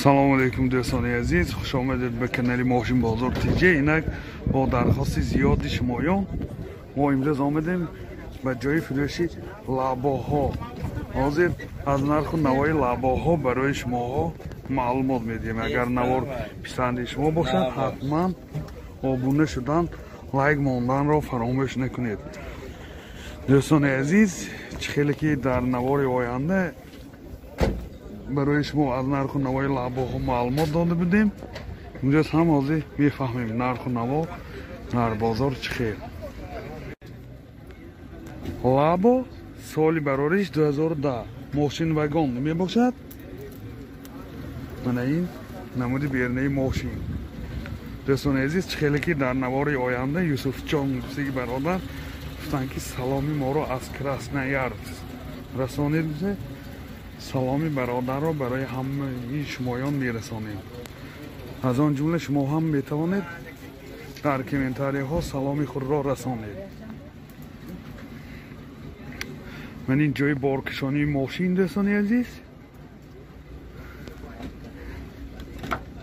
Салом алейкум дӯстони азиз, хуш омадед ба канали Мошин Бозор ТЖ. Инак бо дархости зиёди шумоён мо имрӯз омадем ба ҷои фурӯши лабоҳо. Ҳозир аз нарху навои лабоҳо барои шумоҳо маълумот медиҳем. Агар навор писанди шумо бошад, ҳатман обуна шудан, лайк монданро фаромӯш накунед. Дӯстони азиз, чӣ хеле ки дар навори оянда барои шумо аз нарху навои лабоҳо маълумот дода будем, имрӯз ҳам ҳозир мефаҳмем нарху наво дар бозор чӣ хел. Лабо соли барориш 2010 мошин вагон мебошад. Мана ин намуди бернаи мошин. Дӯстони азиз, чӣ хеле ки дар навори оянда Юсуфҷон гуфтаги бародар гуфтанд, ки саломи моро аз Красноярск расонед, саломи бародарро барои ҳамаи шумоён мерасонем. Аз он ҷумла шумо ҳам метавонед дар комментарияҳо саломи худро расонед. Ман ин ҷои боркашонии мошин, дӯстони азиз,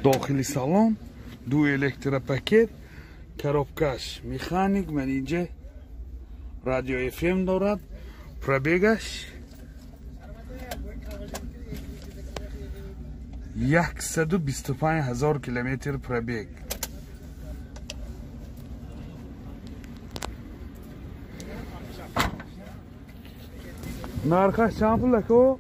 дохили салон ду электропакет, коробкаш механик, ман инҷа радио FM дорад, пробегаш 125 000 километр пробег. Нархаш чанд пул ако?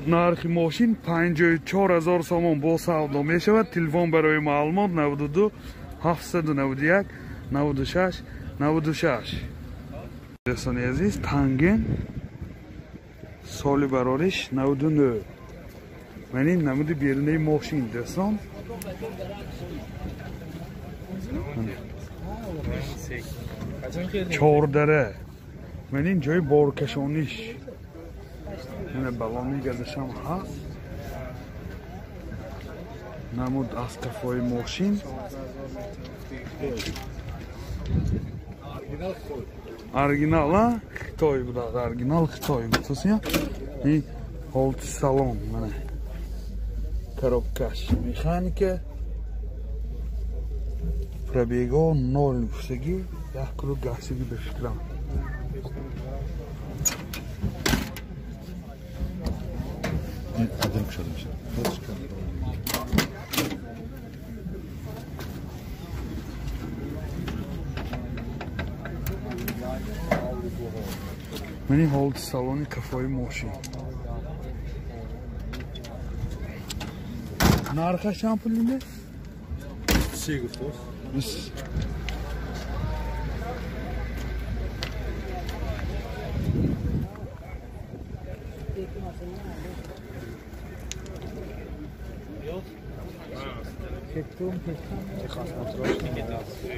Нархи мошин 54 000 сомон бо савдо мешавад. Телефон барои маълумот 92 791 96 96. Дӯстони азиз, Танген соли барориш 99. Ман ин намуди берунаи мошин, дӯстон. Чордара. Ман ин ҷои боркашониш. Мана балони газашам ҳаст. Намуд аз қафои мошин. Оригинал, а? Хитой будад, оригинал Хитой буд. И ҳолати салон, мана. Коробкаш механика. Пробего 0 гуфтагӣ, як круг гаштагӣ ба фикрам. Мани ҳолати салони қафои мошин. Нархаш чанд пул инде? 3 гуфтост.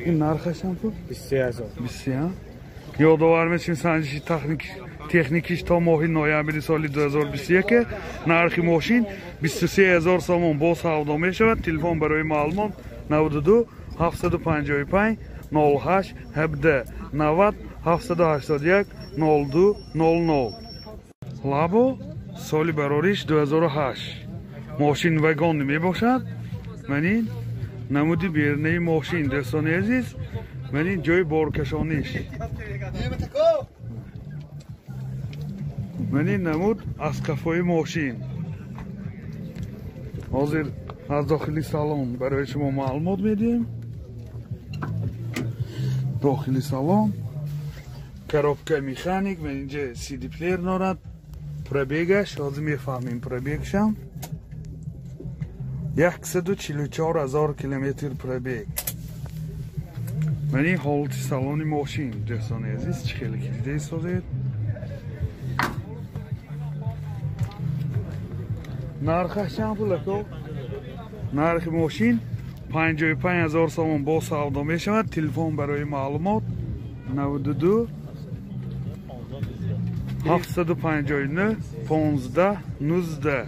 Ин нархаш чанд пул? 23 000. 23, ёдовар мешавем, санҷиши техникиш то моҳи ноябри соли 2021 нархи мошин 23 000 сомон бо савдо мешавад. Телефон барои маълумот 92 755 08 17 90 781 02 00. Лабо соли барориш 2008 мошин вагон мебошад. Ман ин намуди берунаи мошин, дӯстони азиз, ман ин ҷои боркашониш. Ман ин намуд аз қафои мошин. Ҳозир аз дохили салон барои шумо маълумот медиҳем. Дохили салон коробка механик, ман инҷа CD плеер дорад. Пробегаш ҳозир мефаҳмем, пробегшам 144 000 километр пробег. Ман ин ҳолати салони мошин, дӯстони азиз, чӣ хеле ки дида истодед. Нархаш чанд пул ако? Нархи мошин 55 000 сомон бо савдо мешавад. Телефон барои маълумот 92 759 15 19.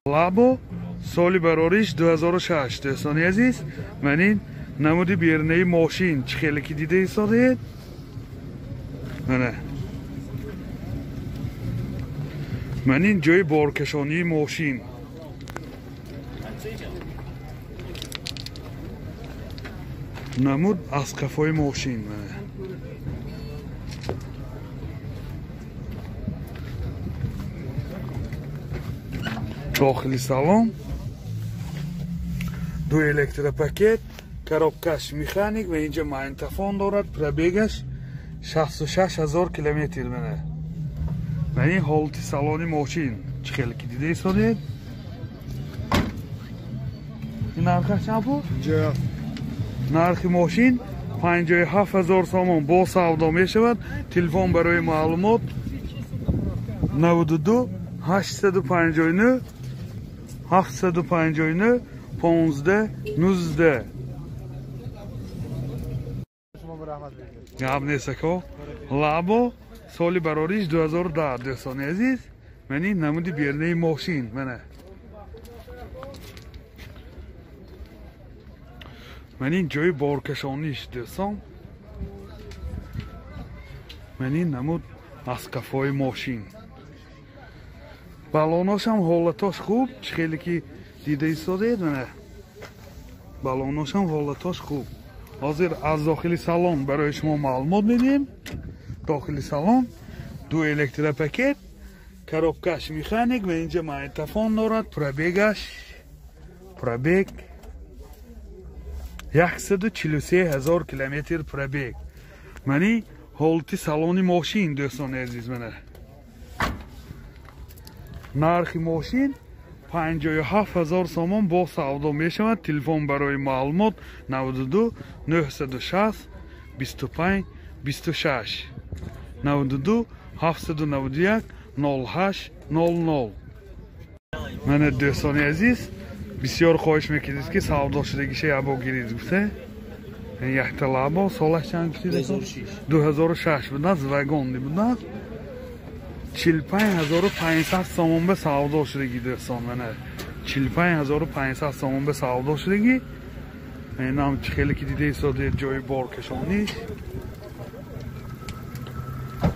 Лабо соли барориш 2006. Дӯстони азиз, ман ин намуди берунаи мошин, чӣ хеле ки дида истодед. Мана Ман ин ҷои боркашонии мошин. Намуд аз қафои мошин. Дохили салон ду электропакет, коробкаш механик ва инҷа магнитофон дорад. Пробегаш 66 000 километр. Мана ман ин ҳолати салони мошин чӣ хеле ки дида истодед. Ин нархаш чанд буд? Нархи мошин 57 000 сомон бо савдо мешавад. Телефон барои маълумот 92 859 759 15 19. Гап нест ако. Лабо соли барориш 2010 дӯстони азиз. Ман ин намуди бернаи мошин. Мана ман ин ҷои боркашониш дӯстон. Ман ин намуд аз қафои мошин. Балоношам ҳолатош хуб, чӣ хеле ки дида истодед. Мана балоношам ҳолатош хуб. Ҳозир аз дохили салон барои шумо маълумот медиҳем. Дохили салон ду электропакет, коробкаш механик ва инҷа магнитофон дорад. Пробегаш пробег 143 000 километр пробег. Мани ҳолати салони мошин дӯстони азиз. Мана нархи мошин 57 000 сомон бо савдо мешавад. Телефон барои маълумот 92 960 25 26 92 791 08 00. Мана дӯстони азиз, бисёр хоҳиш мекардед ки савдо шудагиша ябо гиред гуфте. Якта лабо солаш чанд гуфтед? 2006 будааст, вагонни будааст. 45500 сомон ба савдо шудагӣ дӯстон. Мана 45500 сомон ба савдо шудагӣ. Инам чӣ хеле ки дида истодед ҷои боркашониш.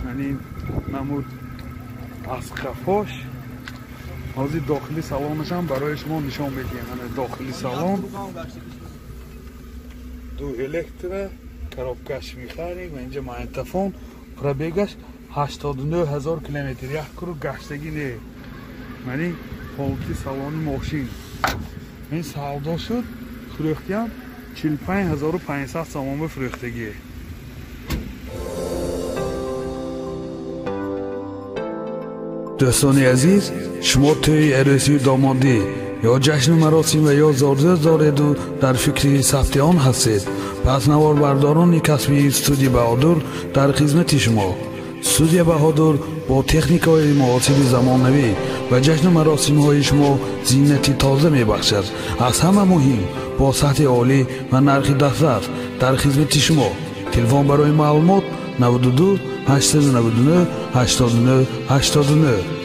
Ман ин намуд аз қафош. Ҳозир дохили салонашам барои шумо нишон медиҳем. Мана дохили салон ду электро, коробкаш механик ва инҷа магнитофон. Пробегаш 89 000 километр. Як круг гаштагӣ не. Ман ин ҳолати салони мошин. Ин савдо шуд, фурӯхтиам 45500 сомон ба фурӯхтагӣ. Дӯстони азиз, шумо тӯи арӯсию домодӣ ё ҷашну маросим ва ё зорзӯз дореду дар фикри сабти он ҳастед, пас наворбардорони касбии студия Баҳодур дар хизмати шумо. Студия Баҳодур бо техникаҳои муосири замонавӣ ва ҷашну маросимҳои шумо зинати тоза мебахшад. Аз ҳама муҳим бо сатҳи олӣ ва нархи дастрас дар хизмати шумо. Телефон барои маълумот 92 899 89 89.